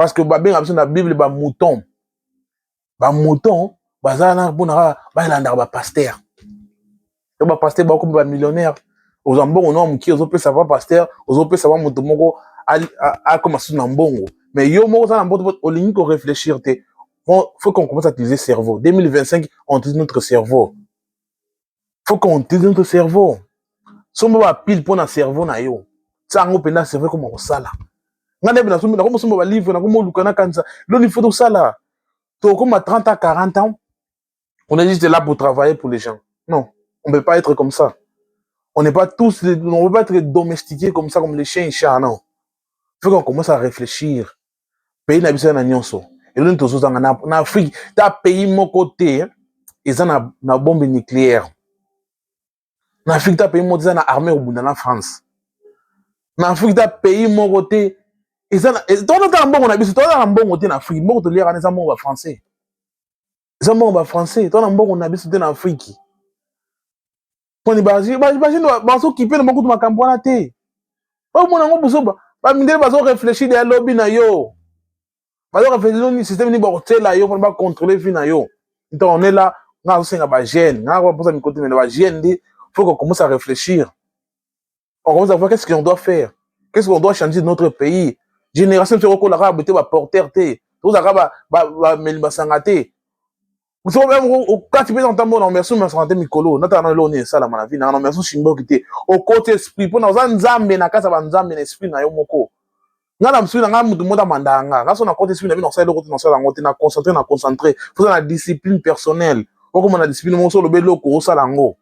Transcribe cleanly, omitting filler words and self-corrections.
Parce que babenga biso na Bible ba mouton. Ba mouton baza na mpona kaka balandaka ba pasteur. To ba pasteur bakomi ba millionnaire. Ozwa mbongo no mokie, ozopesa pa pasteur, ozopesa pa moto moko akoma susu na mbongo. Mais yo moko oza na mbongo, olingi ko réfléchir te. Faut qu'on commence à utiliser cerveau. 2025, on utilise notre cerveau. Faut qu'on utilise notre cerveau. Somba ba pile mpona cerveau na yo. Tia yango mpenza, cerveau ekoma kosala. Nga nde nasombi, nakomosomba ba livre, nakomoluka, nakanisa loni. Faut tosala. Tokoma 30 ans, 40 ans, on est juste là pour travailler pour les gens. Non, on peut pas être comme ça. On n'est pas tous, on peut pas être domestiqués comme ça, comme les chiens et chats. Non, faut qu'on commence à réfléchir. Pays na biso na nyonso eloni tozozanga na Afrique. Ta pays moko te eza na bombe nucléaire na Afrique. Ta pays moko te eza na armée kobunda na France na Afrique. Ta pays moko te eza tozotala mbongo na biso. Toza na mbongo te na Afrique. Mbongo toliaka wana eza mbongo bafrançais, eza mbongo bafrançais. Toza na mbongo na biso te na Afrique. Mponi bazokipe na mokutu makambo wana te. Omona yango bozoba. Bamindele bazoréfléchir deya lobi na yo, bazoréfléchir nini, système nini bakotiela yo mpona bacontrôle vie na yo. Donc on est là. Nga azosenga bajeune, nga baposa mikoti mene bajeune nde faut qu'on commence à réfléchir. On commence à voir qu'est-ce qu'on doit faire, qu'est-ce qu'on doit changer de notre pays. Génération biso ekokola kaka boye te. Baporter te, tozalaka bameli basanga te. Okati mpe ntango na merci masanga te. Mikolo natala na eloko nini esalama na vie nanga na merci shimboki te. Okoti esprit mpona oza Nzambe na kati ya banzambe na esprit na yo moko. Nga na esprit na nga, mutu moko amandaka nga. Nga so na koti esprit na bino, nasala eloko te, nasala yango te. Na concentré, na concentré. Foza na discipline personnelle. Okoma na discipline moko, so olobi eloko, osala yango.